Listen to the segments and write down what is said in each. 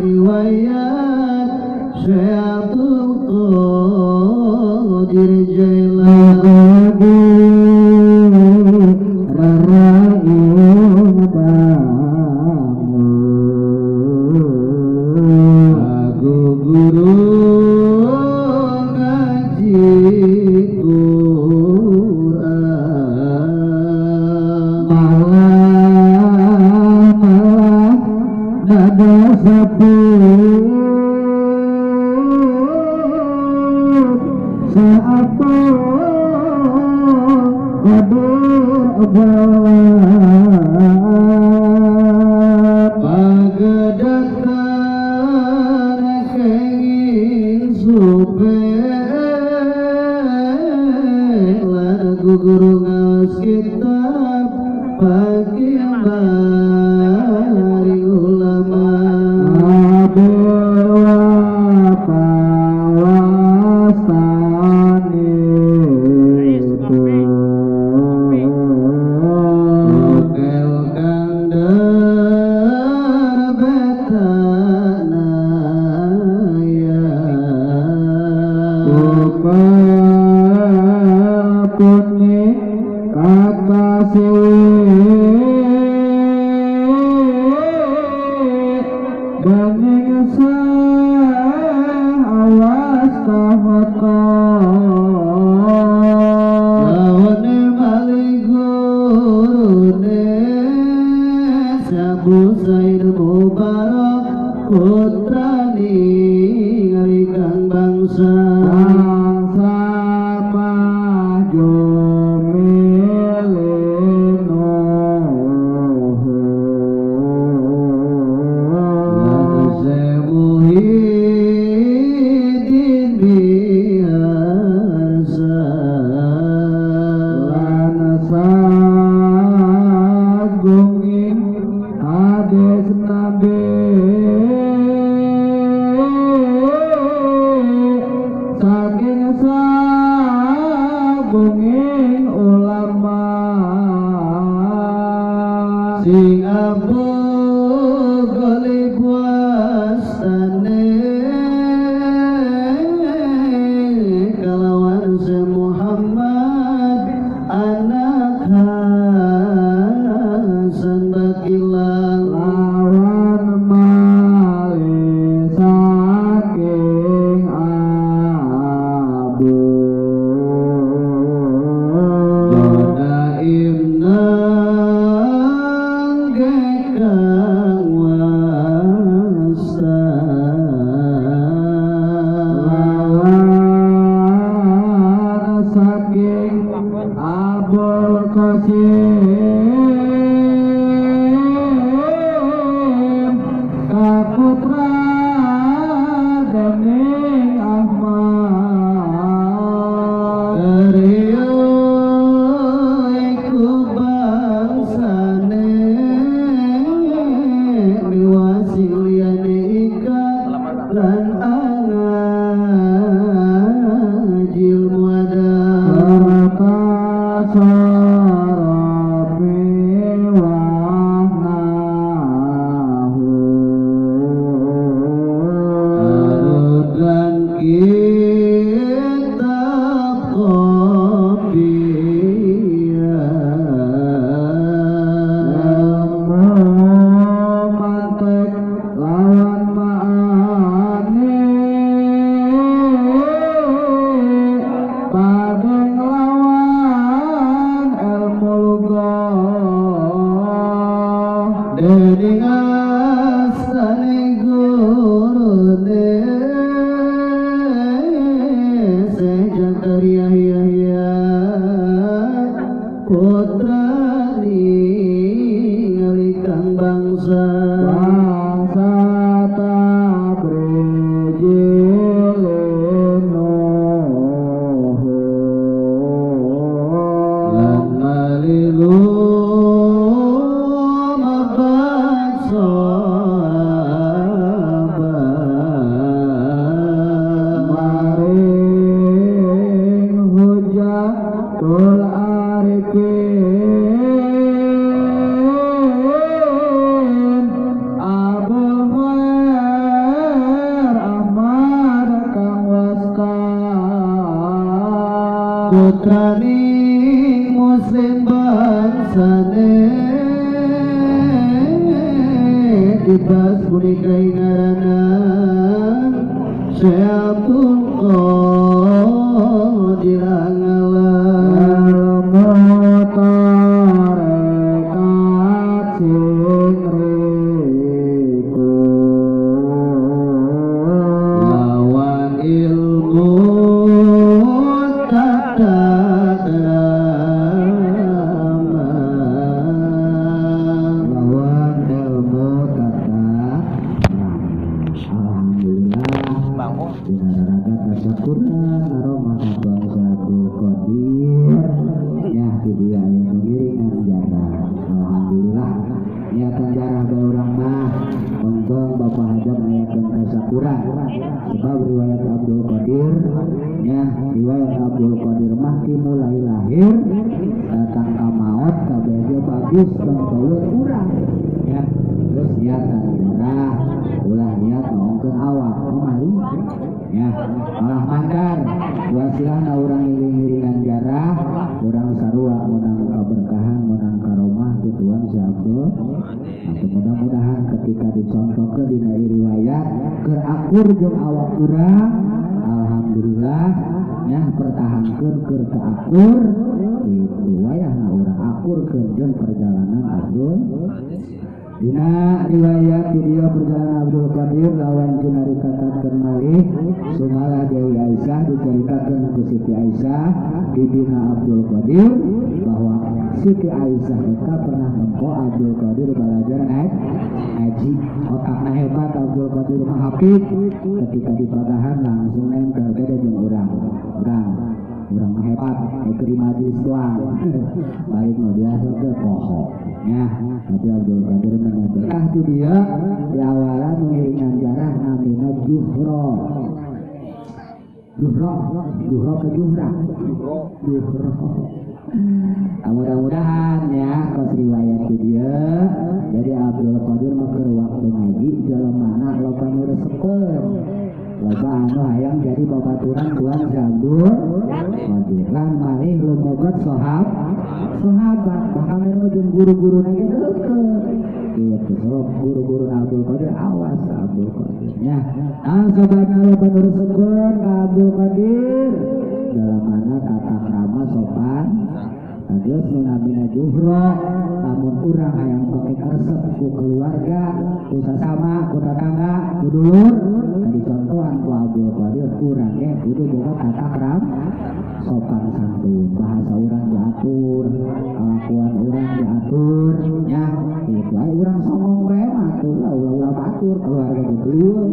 Riwayat Syekh Abdul Qadir Jailani. Aku guru ngaji Quran, malah malah nada sepi Seatur Qadir Jalan Pagedatan kenging supe lan guru ngaos kitab maring ulama. Lokel kang derbetanaya Kata siwi Bening awas tahata. Lawane maling gurune Sabu Said Mubarak putrani ngarikan bangsa. Bangsa maju milih. Lan Muhyiddin biasa. Lan sagunging hadis Nabi saking sagunging ulama. Sing Abu Ghalib wastane kalawan se Muhammad anak Hasan Bakilang. Lawan malih saking Abu Daim nang gekang wasta. Lawan saking Abul Qasim kaputra dening Ahmad. Riyo iku bangsane miwasi liyane ika lan angajil muada. Serta Putrani muslim bangsane dibas punika ngaranan Syekh Abdul Qadir Angalan. Ilmu tarekat sing riku lawan ilmu tata krama, lawan ilmu tata. Alhamdulillah dina raraga tasyakuran aroma bangsa Abdul Qadir ya di dia aya nu ngiringan jarah. Alhamdulillah niatan jarah bae urang mah untung Bapak Hajat ngayakeun tasyakuran sebab riwayat Abdul Qadir ya, riwayat Abdul Qadir mah ti mulai lahir datang ka maot kabeh ge bagus tong urang ya. Terus niatan jarah ulah niat ngongkeun awak kumaha ya, malah mandar wasilahna urang ngiring-ngiringan jarah urang sarua menang keberkahan menang karomah tuan si Abdul. Mudah-mudahan ketika dicontohkeun dina riwayat keur akur jeung awak urang, alhamdulillah ya pertahankeun keur teu akur kitu wayahna urang akurkeun jeung perjalanan Abdul. Dina riwayat video perjalanan Abdul Qadir lawan dinaritakeun malih sumalah Dewi Aisyah diceritakeun ku Siti Aisyah bibina Abdul Qadir bahwa Siti Aisyah eta pernah nempo Abdul Qadir belajar ngaji, otakna hebat Abdul Qadir mah hafid, ketika dipadahan langsung nempel beda jeung urang. Urang mah hebat keur di majelis doang balik mah biasa ke poho ya. Tapi Abdul Qadir menempel tah tu dia di awalan mengiringan jarah namina Juhro. Juhro, Juhro ke Juhra, Juhro. Nah, mudah-mudahan ya kos riwayat itu dia. Jadi Abdul Qadir mah keur waktu ngaji jalan mana loba nu resepeun, loba anu hayang jadi babaturan tuan si Abdul Qadir lan malih lumogot sahabat bahkan nu jeung guru-guruna ge deukeut gitu. Sebab guru-guru Abdul Qadir awas Abdul Qadir ya. Nah sobatna loba nu resepeun ka Abdul Qadir dalam mana tata krama sopan. Terus nu namina Juhro lamun urang hayang pake resep ku keluarga ku sasama ku tetangga ku dulur tadi contohan ku Abdul Qadir urang ge kudu boga tata krama sopan santun, bahasa urang diatur, kelakuan urang diatur ya gitu. Ai urang songong bae mah tuh ulah-ulah batur keluarga dulur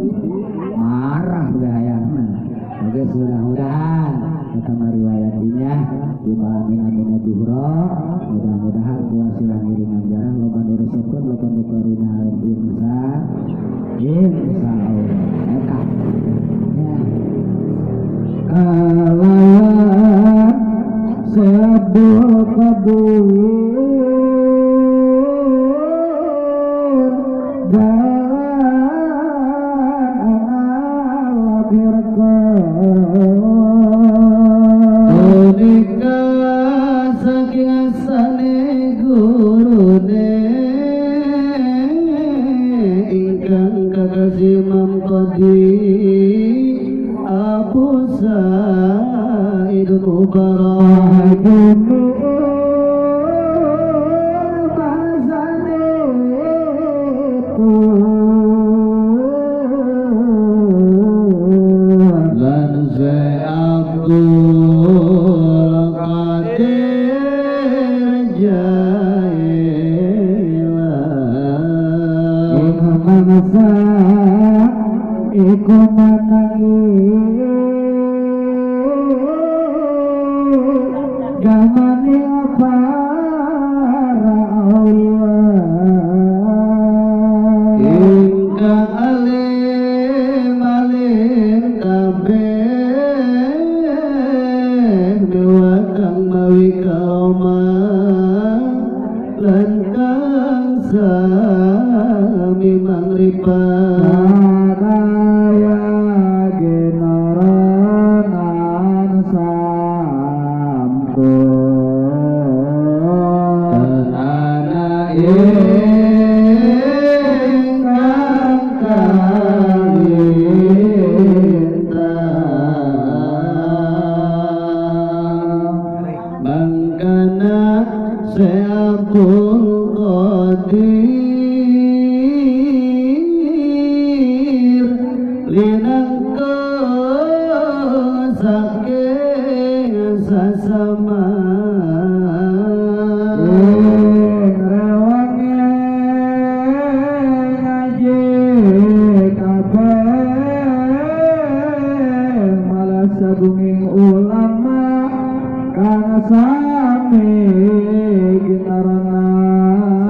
marah bae hayangna. Oke mudah-mudahan eta mah riwayatnya di malam Juhro mudah-mudahan kuasilah ngiringan jarah loba nu resepeun loba nu karunyahan insya Allah eta ya. Kalawan Abdul Qadir dan punika saking asane gurune ingkang kakasih Imam Qadir Abu Sa'id Mubarak. Lan Syekh Abdul Qadir Jailani mangsa iku menangi zamane para aulia ingkang alim alim kabeh dewa kang mawi kaoman lan kang sami mangripat Sadaya genoronan sae. Ingkang kalintang mangkana Syekh Abdul Qadir linangkung saking sasama. Rewange ngaji kabeh malah sagunging ulama kang sami ginarana.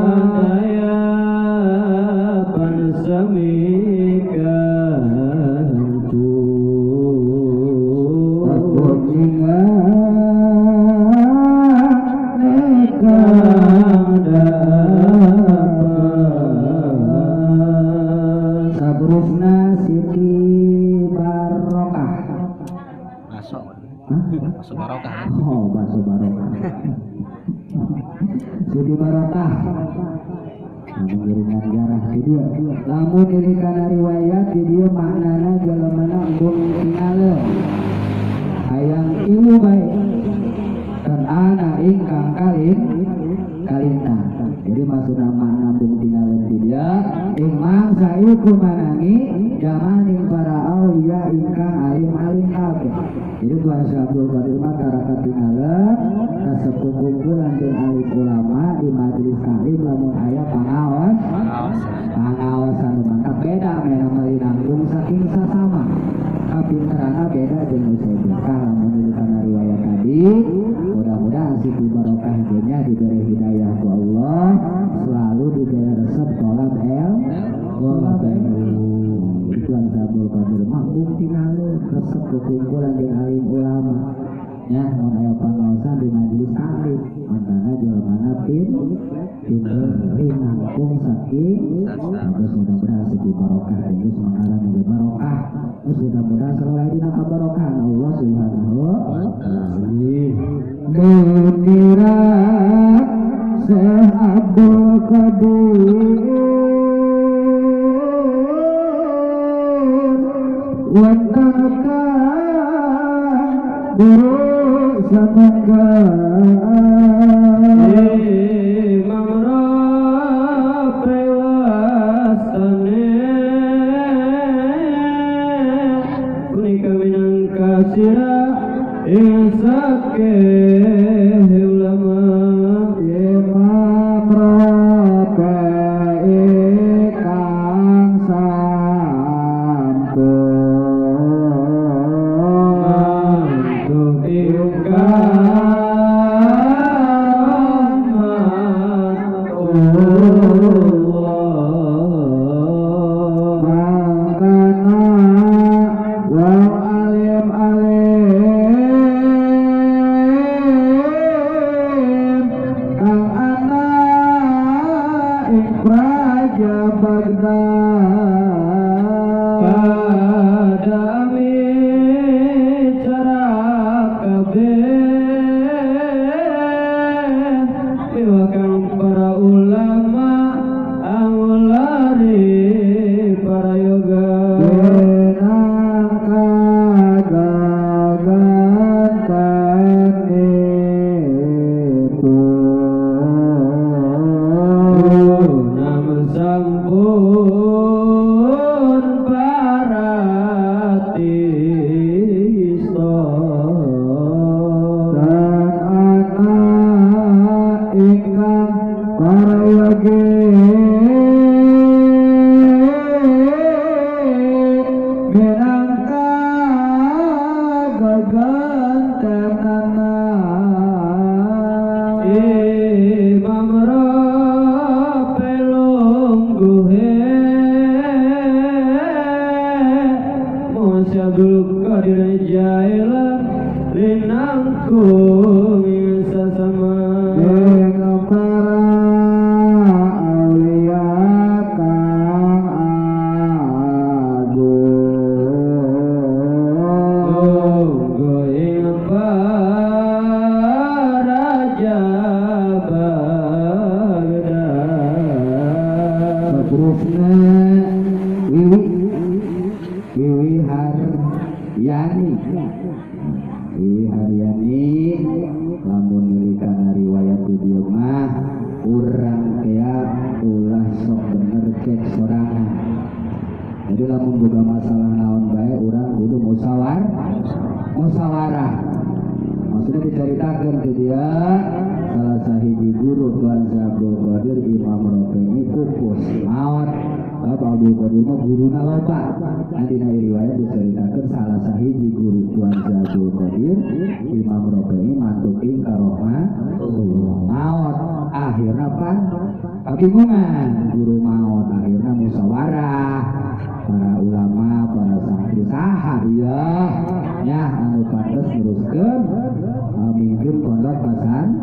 Sadaya pansami kantu Sabrufna Siti Barokah. Masuk. Hah? Masuk barokah. Oh, bakso barokah. Siti Barokah. Mengiringan jarah di dia. Lamun ini kana riwayat di dia maknana jalemana embung tingaleun. Hayang ilu bae. Dan ana ingkang kalin kalintang. Jadi maksudna makna embung tingaleun di dia ing mangsa iku manangi jamaning para aulia ingkang alim-alim kabeh. Jadi Tuhan Syekh Abdul Qadir mah tara katinggalan kasep kumpulan jeung alim ulama di majelis taklim lamun aya pangaos pangaosan nu mantap beda mena meuli nanggung saking sasama kapinterana beda jeung nu sejen. Lamun di kana riwayat tadi mudah-mudahan Siti Barokah nya diberi hidayah ku Allah selalu diberi resep tolab el Tuhan Syekh Abdul Qadir mah tinggal resep kekumpulan jeung alim ulama ya mun aya pangaosan di majelis taklim mangkana jelema pin pinter rinangkung saking terus mudah-mudahan Siti Barokah terus mengarang di barokah terus mudah-mudahan selalu dina kabarokahan Allah Subhanahu wa taala. Munira Syekh Abdul Qadir wataka guru samangga Imam Rabi wastane punika minangka sira ing sakeh ulama. Imam Rabi kang sampun mantuk ingkang rahmatullah mangkana wong alim alim kang ana ing praja Baghdad pada cara kabeh miwakang para ulama angulari para yoga benang kagagantenipun nam sampun paratisto dan anak ingkang parayogi minangka gagantenana. Imam Rabi lungguhe Syekh Abdul Qadir Jailan linangkung ing sasama ing para aulia kang agung lungguh ing para Baghdad. Maksudnya diceritakan ke dia salah sahiji guru Tuan Abdul Qadir, Imam Rofei, pupus maot. Bapak Abdul Qadir mah guruna loba. Nah, dina riwayat diceritakan salah sahiji guru Tuan Abdul Qadir, Imam Rofei, mantuk ing karohmatullah, maot. Akhirnya pan kabingungan, guru maot, akhirnya musyawarah para ulama, para santri, saha iya ya anu pantes neruskeun mimpin pondok pesantren.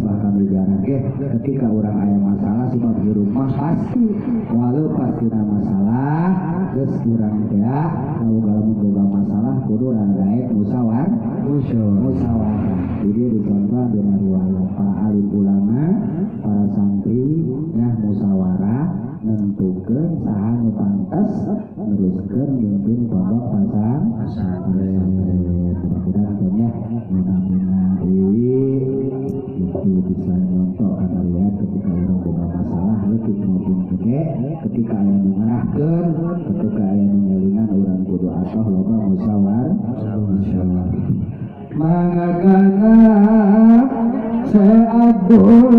Bahkan bicara ge ketika orang aya masalah, sebab di rumah pasti walau pasti ada masalah, geus urang teh kalau lamun boga masalah kudu radaek musyawarah, musyawarah. Jadi dicontoh dengan riwayat para alim ulama, para santri ya musyawarah nentukeun saha nu pantes neruskeun mimpin pondok pesantren. Mudah-mudahan ya mina deui itu bisa nyontoh karena lihat ketika orang boga masalah leutik maupun gede, ketika aya nu ngarahkeun, ketika aya nu ngelingan, urang kudu atoh loba musyawarah, musyawarah. Mangga kana Syekh Abdul